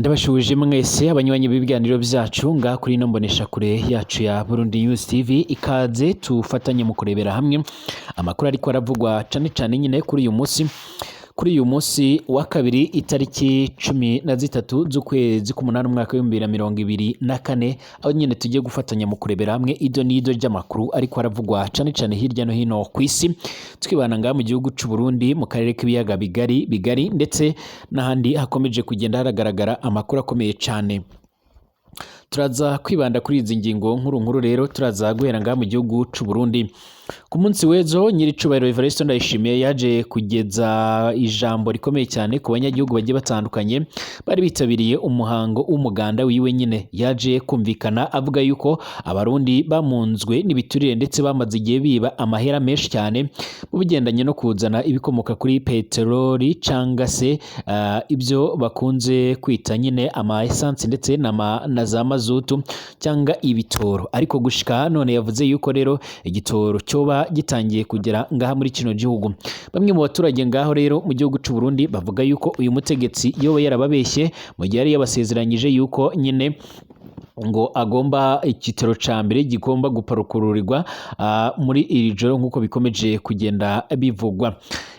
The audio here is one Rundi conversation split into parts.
Ndabashuhuje mwese abanywanyi b'ibiganiro byacu ngaha kuri ino mboneshakure yacu ya Burundi News TV. Ikaze tufatanye mu kurebera hamwe amakuru ariko aravugwa cane cane nyine kuri uyu munsi wa kabiri, itariki 13 z'ukwezi k'umunani, umwaka w'2024, aho nyine tugiye gufatanya mu kurebera hamwe ido n'ido ry'amakuru ariko aravugwa cane cane hirya no hino ku isi, twibana ngaha mu gihugu c'u Burundi, mu karere k'ibiyaga bigari ndetse n'ahandi hakomeje kugenda haragaragara amakuru akomeye cane. Turaza kwibanda kuri izi ngingo nkuru nkuru. Rero turaza guhera ngaha mu gihugu c'u Burundi. Ku munsi w'ejo, nyiricubahiro Evariste Ndayishimiye yaje kugeza ijambo rikomeye cyane ku banyagihugu bagiye batandukanye bari bitabiriye umuhango w'umuganda wiwe. Nyine yaje kumvikana avuga yuko Abarundi bamunzwe n'ibiturire, ndetse bamaze igihe biba amahera menshi cyane mu bigendanye no kuzana ibikomoka kuri peteroli, canga se ibyo bakunze kwita nyine ama essence ndetse na za mazutu cyangwa ibitoro. Ariko gushika none yavuze yuko rero igitoro cyoba gitangiye kugera ngaha muri kino gihugu. Bamwe mu baturage ngaho rero mu gihugu c'u Burundi bavuga yuko uyu mutegetsi yoba yarababeshye mu gihe yari yabasezeranyije yuko nyine ngo agomba igitoro ca mbere gigomba guparukururirwa muri iri joro, nk'uko bikomeje kugenda bivugwa.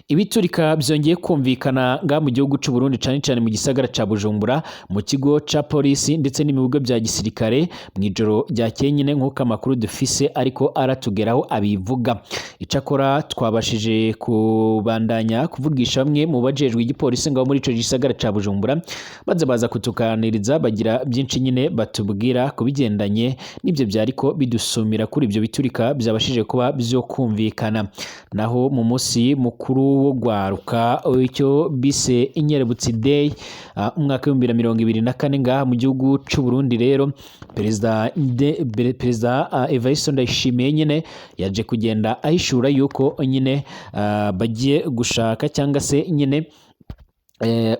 Ibiturika byongeye kumvikana ngaha mu gihugu c'u Burundi, cane cane mu gisagara ca Bujumbura, mu kigo ca polisi ndetse n'ibigo bya gisirikare mu ijoro ryakeye nyine, nk'uko amakuru dufise ariko aratugeraho abivuga. Icakora twabashije kubandanya kuvugisha bamwe mu bajejwe igipolisi ngaho muri ico gisagara ca Bujumbura, maze baza kutuganiriza, bagira byinshi nyine batubwira ku bigendanye n'ibyo byariko bidusumira kuri ibyo biturika byabashije kuba byo kumvikana. Naho mu munsi mukuru wo gwaruka, icyo bise Inyerebutsi Day, umwaka w'2024 ngaha mu gihugu c'u Burundi, rero perezida Evariste Ndayishimiye nyine yaje kugenda ahishura yuko nyine bagiye gushaka cyangwa se nyine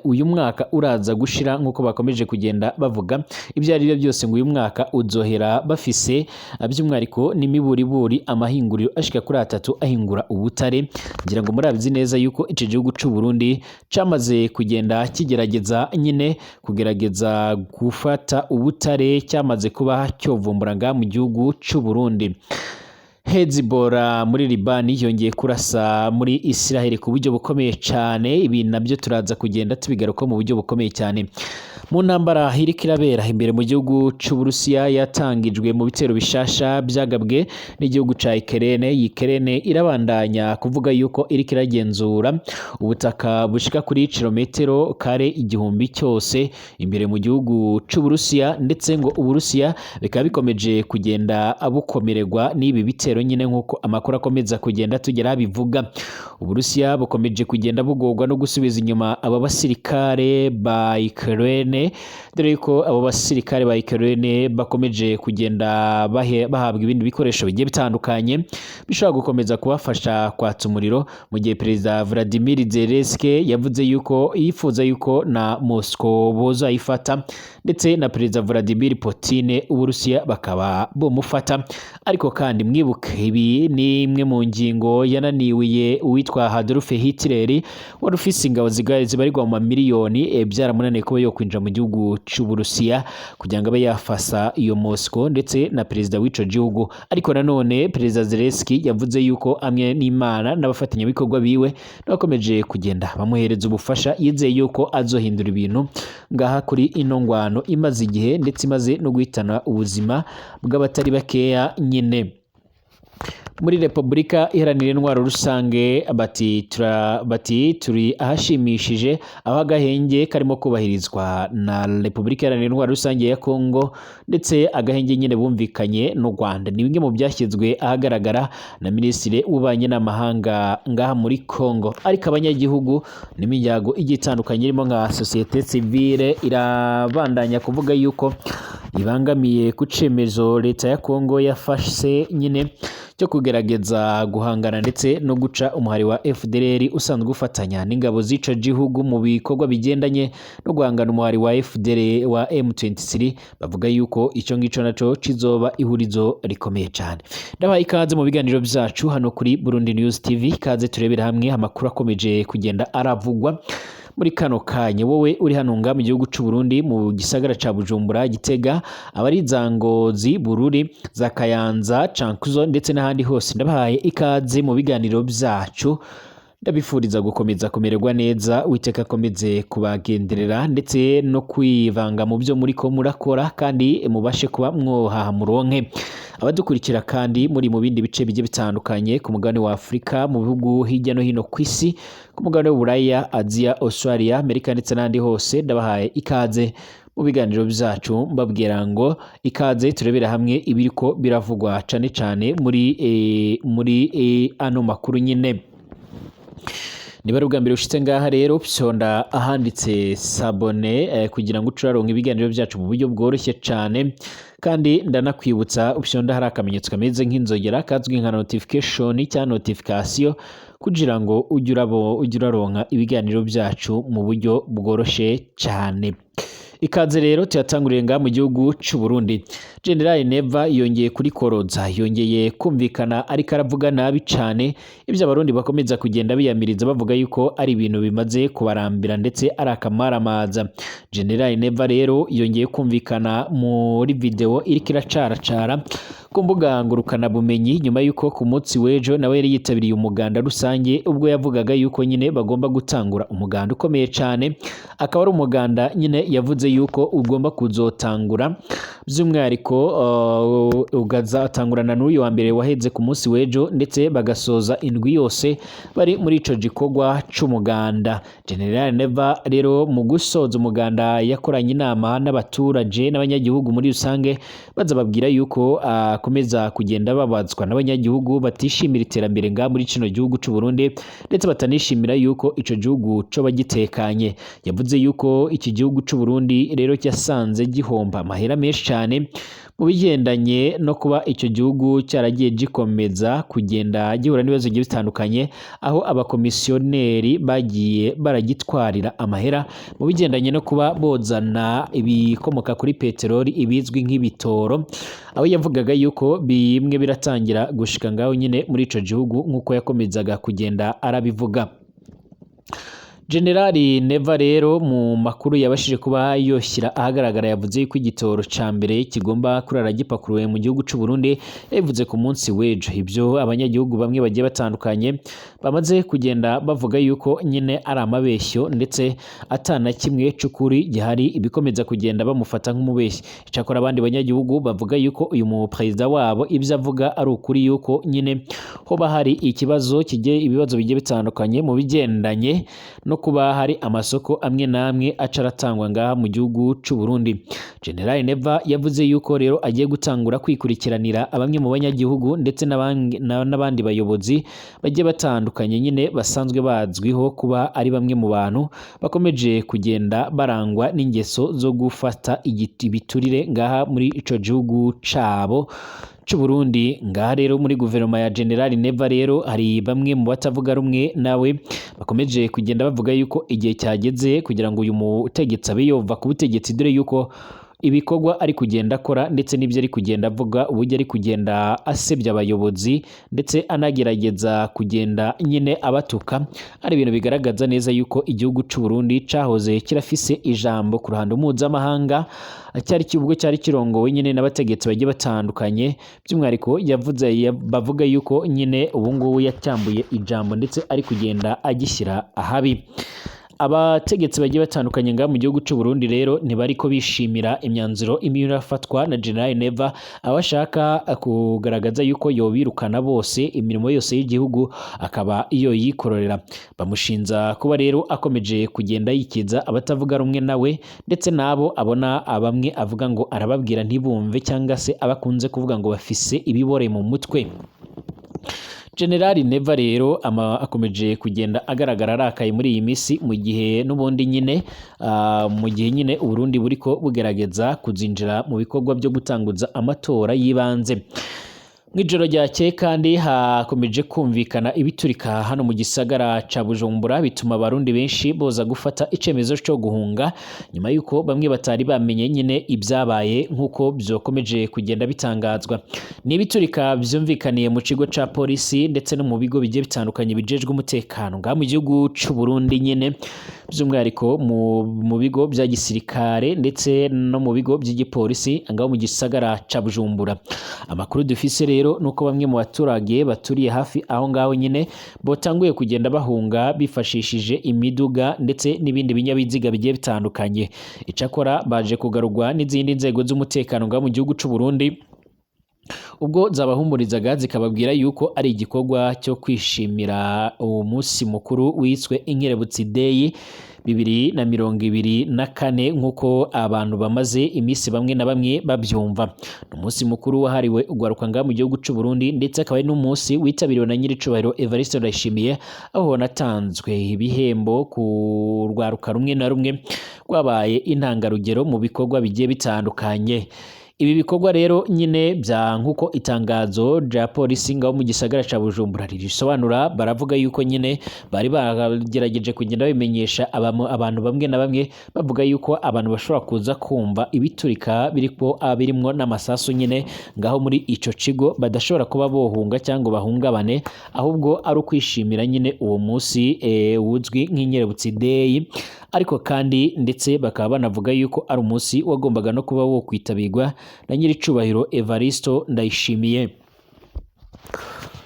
uyu mwaka uraza gushira nk'uko bakomeje kugenda bavuga. Ibyo ari byo byose, ngo uyu mwaka uzohera bafise by'umwihariko n'imiburiburi amahinguriro ashika kuri atatu ahingura ubutare. Ngira ngo murabizi neza yuko ico gihugu c'u Burundi camaze kugenda kigerageza nyine kugerageza gufata ubutare cyamaze kuba cyovumbura ngaha mu gihugu c'u Burundi. Hezbollah muri Libani yongeye kurasa muri Israel ku buryo bukomeye cyane. Ibi nabyo turaza kugenda tubigaruka mu buryo bukomeye cyane. Mu ntambara iriko irabera imbere mu gihugu c'Uburusiya, yatangijwe mu bitero bishasha byagabwe n'igihugu ca Ukraine. Ukraine irabandanya kuvuga yuko iriko iragenzura ubutaka bushika kuri kilometero kare 1000 cyose imbere mu gihugu c'Uburusiya, ndetse ngo Uburusiya bikaba bikomeje kugenda bukomererwa n'ibi bitero nyine, nk'uko amakuru akomeza kugenda tugera bivuga. Uburusiya bukomeje kugenda bugorwa no gusubiza inyuma aba basirikare ba Ukraine, dore yuko abo basirikare ba Ukraine bakomeje kugenda bahabwa ibindi bikoresho bigiye bitandukanye bishobora gukomeza kubafasha kwatsa umuriro, mu gihe perezida Vladimir Zelensky yavuze yuko yifuza yuko na Moscow bozayifata, ndetse na perezida Vladimir Putin Uburusiya bakaba bomufata. Ariko kandi mwibuke, ibi ni imwe mu ngingo yananiwiye uwitwa Adolf Hitler, wari ufise ingabo zibarirwa mu mamiliyoni, byaramunaniye kuba yo kwinjira mu gihugu c'Uburusiya kugira ngo abe yafasa iyo Moscow ndetse na perezida w'ico gihugu. Ariko nanone perezida Zelensky yavuze yuko amwe n'Imana n'abafatanyabikorwa biwe bakomeje kugenda bamuhereza ubufasha, yizeye yuko azohindura ibintu ngaha kuri ino ngwano imaze igihe ndetse imaze no guhitana ubuzima bw'abatari bakeya nyine. Muri Repubulika Iharanira Intwaro Rusange bati turi ahashimishije, aho agahenge karimo kubahirizwa na Repubulika Iharanira Intwaro Rusange ya Kongo, ndetse agahenge nyine bumvikanye n'u Rwanda. Ni bimwe mu byashyizwe ahagaragara na Minisitiri w'Ububanyi n'Amahanga ngaha muri Kongo. Ariko abanyagihugu n'imiryango igiye itandukanye irimo nka société civile irabandanya kuvuga yuko ibangamiye ku cemezo leta ya Kongo yafashe nyine cyo kugerageza guhangana ndetse no guca umuhari wa FDLR usanzwe ufatanya n'ingabo z'ico gihugu mu bikorwa bigendanye no guhangana umuhari wa FDLR wa M23. Bavuga yuko ico ngico naco kizoba ihurizo rikomeye cyane. Ndabaha ikaze mu biganiro byacu hano kuri Burundi News TV. Ikaze turebera hamwe amakuru akomeje kugenda aravugwa Muri kano kanya wowe uri hano nga mu gihugu c'u Burundi, mu gisagara ca Bujumbura, Gitega, abari za Ngozi, Bururi, za Kayanza, Cankuzo ndetse n'ahandi hose, ndabahaye ikaze mu biganiro vyacu. Ndabifuriza gukomeza kumererwa neza, Uwiteka akomeze kubagenderera ndetse no kwivanga mu byo muriko murakora, kandi mubashe kuba mwohaha muronke. Abadukurikira kandi muri mu bindi bice bigiye bitandukanye ku mugabane wa Afurika, mu bihugu hirya no hino ku isi, ku mugabane w'Uburaya, Aziya, Australia, Amerika ndetse n'ahandi hose, ndabahaye ikaze mu biganiro byacu, mbabwira ngo ikaze turebera hamwe ibiriko biravugwa cane cane muri ano makuru nyine. Niba ari ubwa mbere ushitse ngaha rero, fyonda ahanditse s'abonner kugira ngo uce uraronka ibiganiro byacu mu buryo bworoshye cane. Kandi ndanakwibutsa ufyonda hari akamenyetso kameze nk'inzogera kazwi nka notification cyangwa notification, kugira ngo ujye uraronka ibiganiro byacu mu buryo bworoshye cyane. Ikaze rero, tuyatanguriye ngaha mu gihugu c'u Burundi. General Neva yongeye kuri koroza, yongeye kumvikana ariko aravuga nabi cane ibyo Abarundi bakomeza kugenda biyamiriza, bavuga yuko ari ibintu bimaze kubarambira ndetse ari akamaramaza. General Neva rero yongeye kumvikana muri video iriko iracaracara ku mbuga ngurukanabumenyi, nyuma yuko ku munsi w'ejo nawe yari yitabiriye umuganda rusange, ubwo yavugaga yuko nyine bagomba gutangura umuganda ukomeye cane, akaba ari umuganda nyine yavuze yuko ugomba kuzotangura by'umwihariko ukazatangurana n'uyu wa mbere waheze ku munsi w'ejo, ndetse bagasoza indwi yose bari muri ico gikorwa c'umuganda. General Neva rero mu gusoza umuganda yakoranye inama n'abaturage n'abanyagihugu muri rusange, baza babwira yuko akomeza kugenda babazwa n'abanyagihugu batishimira iterambere ngaha muri kino gihugu c'u Burundi, ndetse batanishimira yuko ico gihugu coba gitekanye. Yavuze yuko iki gihugu c'u Burundi rero cyasanze gihomba amahera menshi cyane mu bigendanye no kuba icyo gihugu cyaragiye gikomeza kugenda gihura n'ibibazo bigiye bitandukanye, aho abakomisiyoneri bagiye baragitwarira amahera mu bigendanye no kuba bozana ibikomoka kuri peteroli, ibizwi nk'ibitoro, aho yavugaga yuko bimwe biratangira gushika ngaho nyine muri ico gihugu, nk'uko yakomezaga kugenda arabivuga. Generali Neva rero mu makuru yabashije kuba yoshyira ahagaragara, yavuze yuko igitoro ca mbere kigomba kurara gipakuruwe mu gihugu c'u Burundi. Yabivuze ku munsi w'ejo, ibyo abanyagihugu bamwe bagiye batandukanye bamaze kugenda bavuga yuko nyine ari amabeshyo ndetse atana kimwe c'ukuri gihari, ibikomeza kugenda bamufata nk'umubeshyi. Icyakora abandi banyagihugu bavuga yuko uyu mu perezida wabo ibyo avuga ari ukuri, yuko nyine hoba hari ikibazo kigiye, ibibazo bigiye bitandukanye mu bigendanye no kuba hari amasoko amwe n'amwe aca aratangwa ngaha mu gihugu c'u Burundi. General Neva yavuze yuko rero agiye gutangura kwikurikiranira bamwe mu banyagihugu ndetse n'abandi bayobozi bagiye batandukanye nyine basanzwe bazwiho kuba ari bamwe mu bantu bakomeje kugenda barangwa n'ingeso zo gufata ibiturire ngaha muri ico gihugu cabo c'u Burundi. Ngaha rero muri guverinoma ya General Neva rero hari bamwe mu batavuga rumwe nawe bakomeje kugenda bavuga yuko igihe cyageze kugira ngo uyu mutegetsi abe yova ku butegetsi, dore yuko ibikorwa ari kugenda akora ndetse n'ibyo ari kugenda avuga, uburyo ari kugenda asebya abayobozi ndetse anagerageza kugenda nyine abatuka, ari ibintu bigaragaza neza yuko igihugu c'u Burundi cahoze kirafise ijambo ku ruhando mpuzamahanga, cyari ubwo cyari kirongowe nyine n'abategetsi bagiye batandukanye. By'umwihariko yavuze, bavuga yuko nyine ubu ngubu yacyambuye ijambo ndetse ari kugenda agishyira ahabi. Abategetsi bagiye batandukanye ngaha mu gihugu c'u Burundi rero ntibariko bishimira imyanzuro imwe irafatwa na General Neva, aho ashaka kugaragaza yuko yobirukana bose, imirimo yose y'igihugu akaba iyo yikororera. Bamushinza kuba rero akomeje kugenda yikiza abatavuga rumwe nawe, ndetse n'abo abona bamwe avuga ngo arababwira ntibumve, cyangwa se abakunze kuvuga ngo bafise ibibore mu mutwe. General Neva rero akomeje kugenda agaragara arakaye muri iyi minsi, mu gihe n'ubundi nyine mu gihe nyine Uburundi buriko bugerageza kuzinjira mu bikorwa byo gutanguza amatora y'ibanze. Mw'ijoro ryakeye kandi hakomeje kumvikana ibiturika hano mu gisagara ca Bujumbura, bituma Abarundi benshi boza gufata icemezo co guhunga, nyuma yuko bamwe batari bamenye nyine ibyabaye nk'uko byokomeje kugenda bitangazwa. Ni ibiturika vyumvikaniye mu kigo ca polisi ndetse no mu bigo bigiye bitandukanye bijejwe umutekano ngaha mu gihugu c'u Burundi nyine. By'umwihariko mu bigo bya gisirikare ndetse no mu bigo by'igipolisi ngaho mu gisagara ca Bujumbura. Amakuru dufise rero nuko bamwe mu baturage baturiye hafi aho ngaho nyine botanguye kugenda bahunga bifashishije imiduga ndetse n'ibindi binyabiziga bigiye bitandukanye. Icakora baje kugarurwa n'izindi nzego z'umutekano ngaho mu gihugu c'u Burundi, ubwo zabahumurizaga zikababwira yuko ari igikorwa cyo kwishimira uwo munsi mukuru wiswe Inkerebutsi Day 2024, nk'uko abantu bamaze iminsi bamwe na bamwe babyumva. Ni umunsi mukuru wahariwe ugwaruka ngaha mu gihugu c'u Burundi, ndetse akaba ari n'umunsi witabiriwe na nyiricubahiro Evariste Ndayishimiye, aho wanatanzwe ibihembo ku rwaruka rumwe na rumwe rwabaye intangarugero mu bikorwa bigiye bitandukanye. Ibi bikorwa rero nyine bya nk'uko itangazo rya polisi ngaho mu gisagara ca Bujumbura ribisobanura, baravuga yuko nyine bari bagerageje kugenda babimenyesha abantu bamwe na bamwe, bavuga yuko abantu bashobora kuza kumva ibiturika biriko birimwo n'amasasu nyine ngaho muri ico kigo, badashobora kuba bohunga cyangwa bahungabane, ahubwo ari ukwishimira nyine uwo munsi wuzwi nk'Inkerebutsi Day. Ariko kandi ndetse bakaba banavuga yuko ari umunsi wagombaga no kuba wo kwitabirwa na nyiricubahiro Evaristo Ndayishimiye.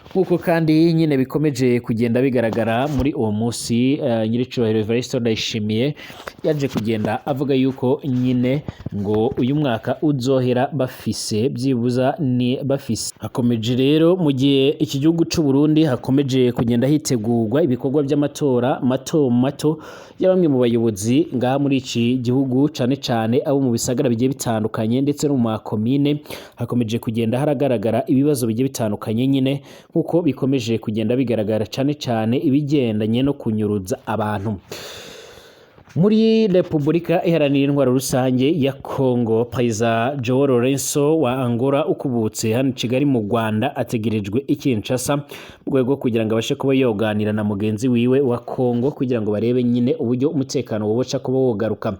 Nk'uko kandi nyine bikomeje kugenda bigaragara muri uwo munsi, nyiricubahiro Evaristo Ndayishimiye yaje kugenda avuga yuko nyine ngo uyu mwaka uzohera bafise byibuza ni bafise. Hakomeje rero mu gihe iki gihugu c'u Burundi hakomeje kugenda hitegurwa ibikorwa by'amatora mato mato ya bamwe mu bayobozi ngaha muri iki gihugu, cane cane abo mu bisagara bigiye bitandukanye ndetse no mu makomine, hakomeje kugenda haragaragara ibibazo bigiye bitandukanye nyine, nkuko bikomeje kugenda bigaragara cane cane ibigendanye no kunyuruza abantu. Muri Repubulika Iharanira Intwaro Rusange ya Kongo, Perezida João Lourenço wa Angola ukubutse hano i Kigali mu Rwanda ategerejwe i Kinshasa mu rwego kugira ngo abashe kuba yoganira na mugenzi wiwe wa Kongo, kugira ngo barebe nyine uburyo umutekano woboca kuba wogaruka.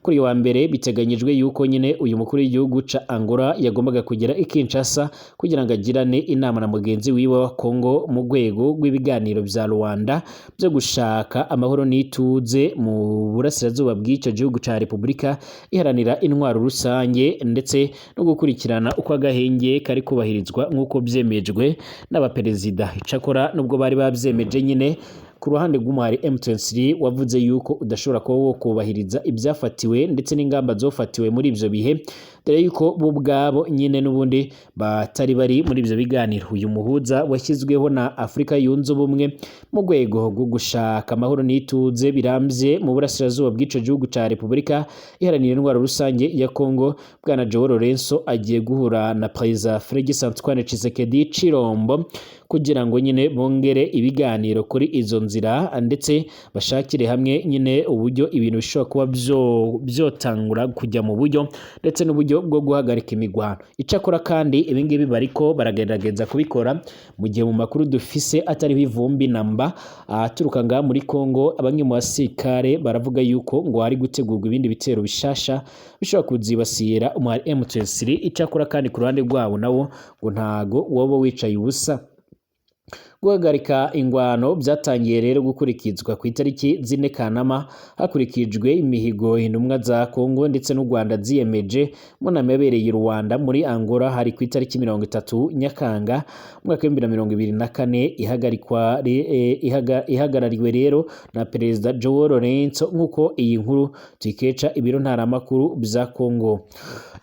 Kuri wa mbere biteganyijwe yuko nyine uyu mukuru w'igihugu ca Angola yagombaga kugera i Kinshasa kugira ngo agirane inama na mugenzi wiwe wa Kongo mu rwego rw'ibiganiro vya Rwanda byo gushaka amahoro n'ituze mu burasirazuba bw'icyo gihugu ca Repubulika Iharanira Intwaro Rusange, ndetse no gukurikirana uko agahenge kari kubahirizwa nk'uko vyemejwe n'abaperezida. Icakora nubwo bari bavyemeje nyine, ku ruhande rw'umuhari M23 wavuze yuko udashobora kuba wo kubahiriza ibyafatiwe ndetse n'ingamba zofatiwe muri ivyo bihe, dore yuko bo ubwabo nyine n'ubundi batari bari muri ivyo biganiro. Uyu muhuza washyizweho na Afrika Yunze Ubumwe mu rwego rwo gushaka amahoro n'ituze birambye mu burasirazuba bw'ico gihugu ca Repubulika Iharanira Intwaro Rusange ya Kongo, Bwana João Lourenço agiye guhura na Perezida Félix Antoine Tshisekedi Chilombo kugira ngo nyine bongere ibiganiro kuri izo nzira, ndetse bashakire hamwe nyine uburyo ibintu bishobora kuba byotangura kujya mu buryo, ndetse n'uburyo bwo guhagarika imigwano. Icakora kandi ibingibi bariko baragerageza kubikora mu gihe mu makuru dufise atariho ivumbi namba aturuka ngaha muri Kongo, bamwe mu basirikare baravuga yuko ngo hari gutegurwa ibindi bitero bishasha bishobora kuzibasira umuhari M23. Icakora kandi ku ruhande rwabo nabo ngo ntago woba wicaye ubusa. Guhagarika ingwano byatangiye rero gukurikizwa ku itariki 4 Kanama, hakurikijwe imihigo intumwa za Kongo ndetse n'u Rwanda ziyemeje mu nama yabereye i Rwanda muri Angola hari ku itariki 30 Nyakanga umwaka 2024, ihagarariwe rero na Perezida João Lourenço, nk'uko iyi nkuru tuyikeca ibiro ntaramakuru bya Kongo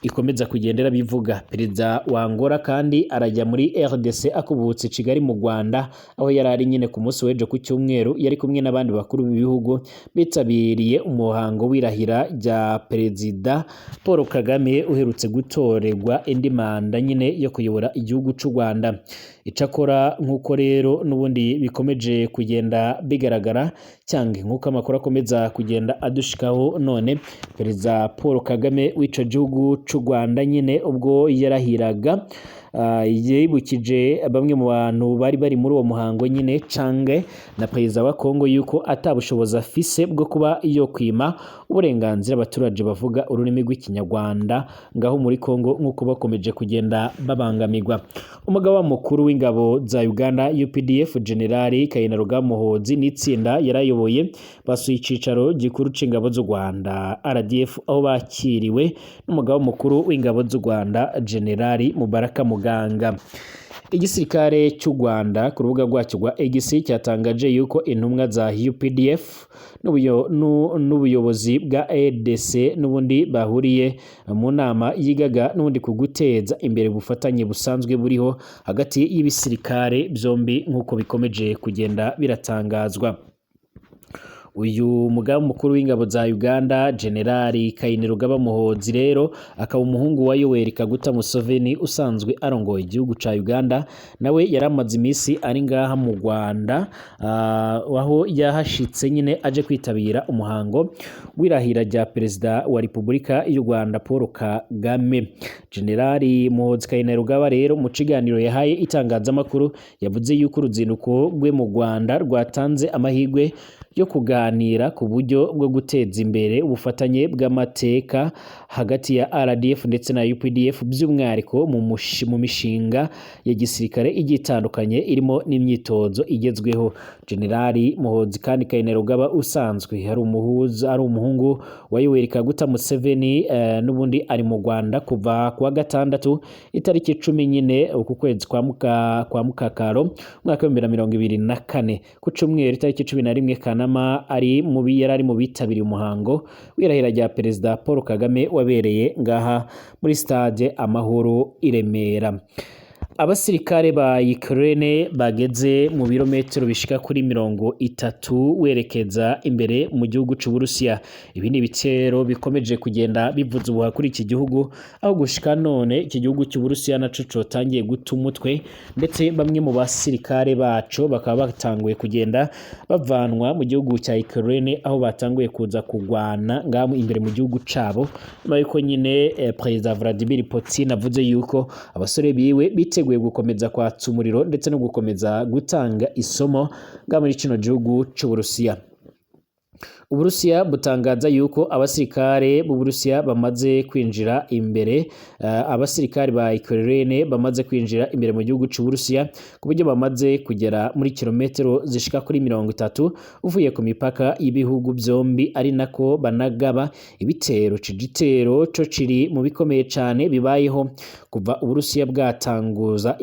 ikomeza kugendera bivuga. Perezida wa Angola kandi arajya muri RDC akubutse Kigali mu Rwanda, aho yari ari nyine ku munsi w'ejo ku cyumweru, yari kumwe n'abandi bakuru b'ibihugu bitabiriye umuhango w'irahira rya Perezida Paul Kagame uherutse gutorerwa indi manda nyine yo kuyobora igihugu c'u Rwanda. Icakora nk'uko rero n'ubundi bikomeje kugenda bigaragara, cyangwa nk'uko amakuru akomeza kugenda adushikaho, none Perezida Paul Kagame w'ico gihugu c'u Rwanda nyine ubwo yarahiraga yibukije bamwe mu bantu bari bari muri uwo muhango nyine cange na perezida wa Kongo yuko atabushobozi afise bwo kuba yo kwima uburenganzira abaturage bavuga ururimi rw'ikinyarwanda ngaho muri Kongo, nk'uko bakomeje kugenda babangamirwa. Umugaba mukuru w'ingabo za Uganda UPDF General Kainerugaba Muhoozi n'itsinda yarayoboye basuye icicaro gikuru c'ingabo z'u Rwanda RDF, aho bakiriwe n'umugaba mukuru w'ingabo z'u Rwanda General Mubaraka Muganga. Igisirikare cy'u Rwanda ku rubuga rwacyo rwa X cyatangaje yuko intumwa za UPDF n'ubuyobozi bwa RDC n'ubundi bahuriye mu nama yigaga n'ubundi ku guteza imbere ubufatanye busanzwe buriho hagati y'ibisirikare byombi, nk'uko bikomeje kugenda biratangazwa. Uyu mugaba mukuru w'ingabo za Uganda General Kainerugaba Muhoozi rero akaba umuhungu wa Yoweri Kaguta Museveni usanzwe arongoye igihugu ca Uganda, nawe yaramaze iminsi ari ngaha mu Rwanda, aho yahashitse nyine aje kwitabira umuhango w'irahira rya Perezida wa Repubulika y'u Rwanda Paul Kagame. General Muhoozi Kainerugaba rero mu kiganiro yahaye itangazamakuru yavuze yuko uruzinduko rwe mu Rwanda rwatanze amahirwe yo kuganira ku buryo bwo guteza imbere ubufatanye bw'amateka hagati ya RDF ndetse na UPDF, by'umwihariko mu mishinga ya gisirikare igiye itandukanye irimo n'imyitozo igezweho. General Muhoozi kandi Kainerugaba usanzwe ari umuhuza, ari umuhungu wa Yoweri Kaguta Museveni, n'ubundi ari mu Rwanda kuva kuwa gatandatu itariki 10 nyine uku kwezi kwa Mukakaro umwaka w'ibihumbi bibiri na mirongo ibiri na kane. Ku cyumweru itariki 11 Kanama yari ari mu bitabiriye umuhango w'irahira rya Perezida Paul Kagame wabereye ngaha muri stade Amahoro i Remera. Abasirikare ba Ukraine bageze mu birometero bishika kuri 30 werekeza imbere mu gihugu c'Uburusiya. Ibi ni ibitero bikomeje kugenda bivuza ubuha kuri iki gihugu, aho gushika none iki gihugu c'Uburusiya naco cotangiye guta umutwe, ndetse bamwe mu basirikare baco bakaba batanguye kugenda bavanwa mu gihugu cya Ukraine, aho batanguye kuza kugwana ngaho imbere mu gihugu cabo, nyuma yuko nyine Perezida Vladimir Putin avuze yuko abasore biwe biteguye gukomeza kwatsa umuriro ndetse no gukomeza gutanga isomo ngaho muri kino gihugu c'Uburusiya. Uburusiya butangaza yuko abasirikare b'Uburusiya bamaze kwinjira imbere, abasirikare ba Ukraine bamaze kwinjira imbere mu gihugu c'Uburusiya, ku buryo bamaze kugera muri kilometero zishika kuri 30 uvuye ku mipaka y'ibihugu byombi, ari nako banagaba ibitero. Igitero co kiri mu bikomeye cane bibayeho kuva Uburusiya bwatanguza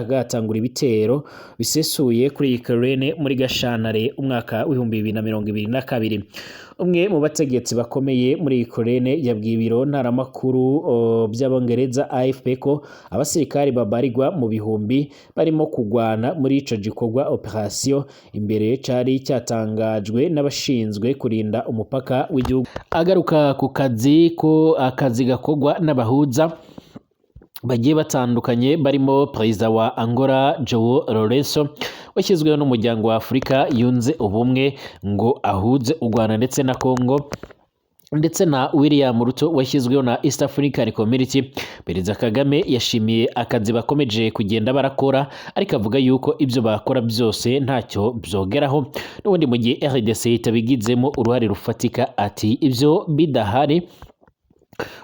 bwatangura ibitero bisesuye kuri Ukraine muri Gashanare umwaka w'ibihumbi bibiri na mirongo ibiri na kabiri. Umwe mu bategetsi bakomeye muri Ukraine yabwiye ibiro ntaramakuru by'Abongereza AFP ko abasirikari babarirwa mu bihumbi barimo kugwana muri ico gikorwa operation imbere cari cyatangajwe n'abashinzwe kurinda umupaka w'igihugu. Agaruka ku kazi ko akazi gakorwa n'abahuza bagiye batandukanye barimo Perezida wa Angola João Lourenço washyizweho n'umuryango wa Afurika yunze ubumwe ngo ahuze u Rwanda ndetse na Congo, ndetse na William Ruto washyizweho na East African Community. Perezida Kagame yashimiye akazi bakomeje kugenda barakora, ariko avuga yuko ibyo bakora byose ntacyo byogeraho n'ubundi mu gihe RDC itabigizemo uruhare rufatika. Ati ibyo bidahari,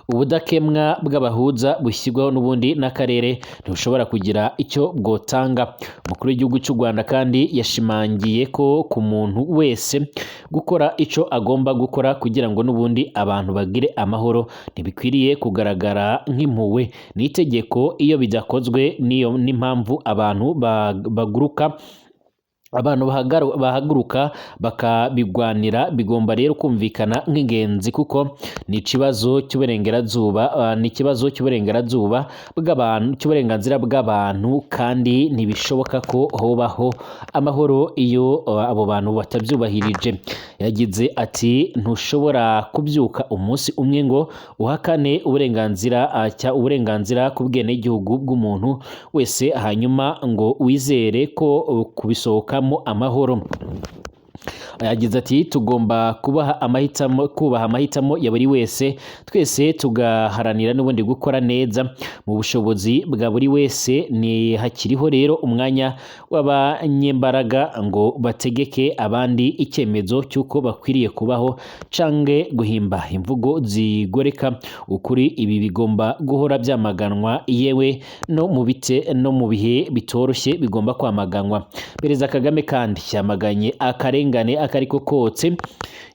ubudakemwa bw'abahuza bushyirwaho n'ubundi n'akarere ntibushobora kugira icyo bwotanga. Umukuru w'igihugu cy'u Rwanda kandi yashimangiye ko ku muntu wese gukora icyo agomba gukora kugira ngo n'ubundi abantu bagire amahoro ntibikwiriye kugaragara nk'impuhwe, ni itegeko. Iyo bidakozwe niyo n'impamvu abantu baguruka, abantu bahaguruka bakabigwanira. Bigomba rero kumvikana nk'ingenzi kuko ni ikibazo cy'uburengerazuba, ni ikibazo cy'uburengerazuba bw'abantu, cy'uburenganzira bw'abantu, kandi ntibishoboka ko hobaho amahoro iyo abo bantu batabyubahirije. Yagize ati ntushobora kubyuka umunsi umwe ngo uhakane uburenganzira uburenganzira ku bwenegihugu bw'umuntu wese, hanyuma ngo wizere ko kubisohokamo amahoro. Yagize ati tugomba kubaha amahitamo, kubaha amahitamo ya buri wese, twese tugaharanira n'ubundi gukora neza mu bushobozi bwa buri wese. Ni hakiriho rero umwanya w'abanyembaraga ngo bategeke abandi icyemezo cy'uko bakwiriye kubaho cange guhimba imvugo zigoreka ukuri. Ibi bigomba guhora byamaganwa, yewe no mu bite no mu bihe bitoroshye bigomba kwamaganwa. Perezida Kagame kandi yamaganye akarengane akariko kotse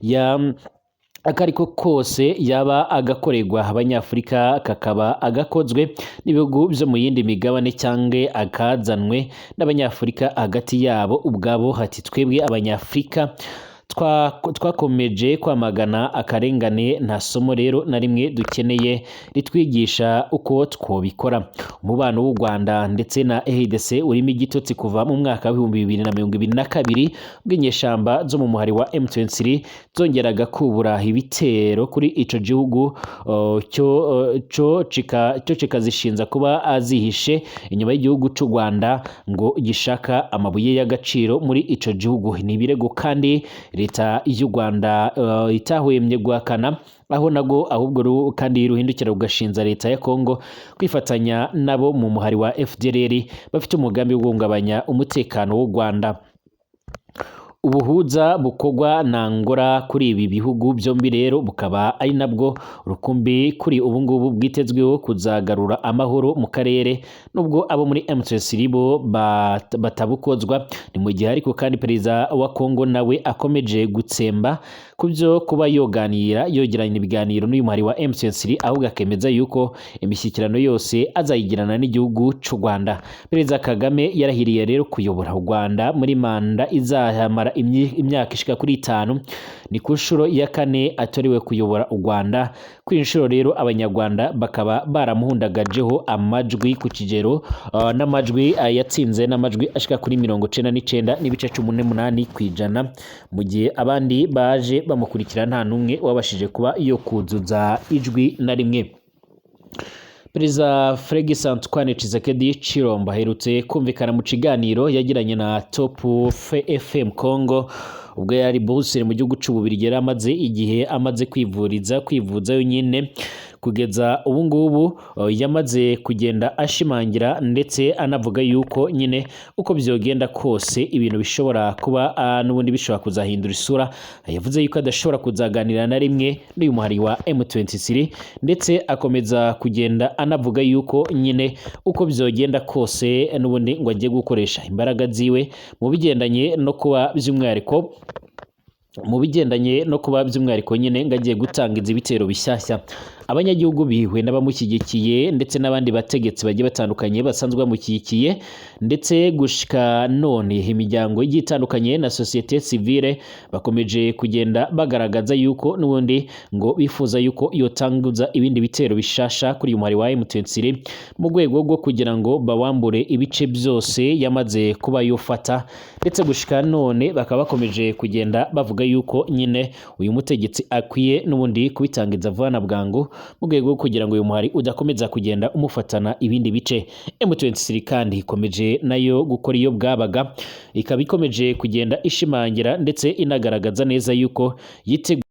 ya akariko kose yaba agakorerwa Abanyafurika, kakaba agakozwe n'ibihugu byo mu yindi migabane cyangwa akazanwe n'Abanyafurika hagati yabo ubwabo. Hati twebwe Abanyafurika twakomeje kwamagana akarengane, nta somo rero na rimwe dukeneye ritwigisha uko twobikora. Umubano w'u Rwanda ndetse na RDC urimo igitotsi kuva mu mwaka wa 2022, ubwo inyeshamba zo mu muhari wa M23 zongeraga kubura ibitero kuri ico gihugu, cyo kikazishinza kuba azihishe inyuma y'igihugu c'u Rwanda ngo gishaka amabuye y'agaciro muri ico gihugu. Ni ibirego kandi leta y'u Rwanda itahwemye guhakana, aho nago ahubwo kandi ruhindukira rugashinza leta ya Kongo kwifatanya nabo mu muhari wa FDLR bafite umugambi wo guhungabanya umutekano w'u Rwanda. Ubuhuza bukorwa na Angola kuri ibi bihugu byombi rero bukaba ari nabwo rukumbi kuri ubu ngubu bwitezweho kuzagarura amahoro mu karere, nubwo abo muri M23 bo batabukozwa. Ni mu gihe ariko kandi perezida wa Kongo nawe akomeje gutsemba ku byo kuba yoganira yogirana ibiganiro n'uyu muhari wa M23, ahubwo akemeza yuko imishyikirano yose azayigirana n'igihugu cy'u Rwanda. Perezida Kagame yarahiriye rero kuyobora u Rwanda muri manda izamara imyaka ishika kuri 5. Ni ku nshuro ya kane atorewe kuyobora u Rwanda. Kuri inshuro rero Abanyarwanda bakaba baramuhundagajeho amajwi ku kigero n'amajwi yatsinze n'amajwi ashika kuri 99.18%, mu gihe abandi baje bamukurikira nta n'umwe wabashije kuba yo kuzuza ijwi na rimwe. Perezida Felix Antoine Tshisekedi Tshilombo aherutse kumvikana mu kiganiro yagiranye na Top FM Congo ubwo yari Bruxelles mu gihugu c'Ububirigi, yari amaze igihe amaze kwivuza yonyine. Kugeza ubu ngubu yamaze kugenda ashimangira ndetse anavuga yuko nyine uko byogenda kose ibintu bishobora kuba n'ubundi bishobora kuzahindura isura. Yavuze yuko adashobora kuzaganira na rimwe n'uyu muhari wa M23, ndetse akomeza kugenda anavuga yuko nyine uko byogenda kose n'ubundi ngo agiye gukoresha imbaraga ziwe mu bigendanye no kuba by'umwihariko nyine ngo agiye gutanga ibitero bishyashya. Abanyagihugu biwe n'abamushyigikiye ndetse n'abandi bategetsi bagiye batandukanye basanzwe bamushyigikiye, ndetse gushika none imiryango igiye itandukanye na société civile bakomeje kugenda bagaragaza yuko n'ubundi ngo bifuza yuko yotanguza ibindi bitero bishasha kuri uyu muhari wa M23 mu rwego rwo kugira ngo bawambure ibice byose yamaze kuba yofata. Ndetse gushika none bakaba bakomeje kugenda bavuga yuko nyine uyu mutegetsi akwiye n'ubundi kubitangiza vuba na bwangu mu rwego rwo kugira ngo uyu muhari udakomeza kugenda umufatana ibindi bice. M23 kandi ikomeje nayo gukora iyo bwabaga, ikaba ikomeje kugenda ishimangira ndetse inagaragaza neza yuko yiteguye.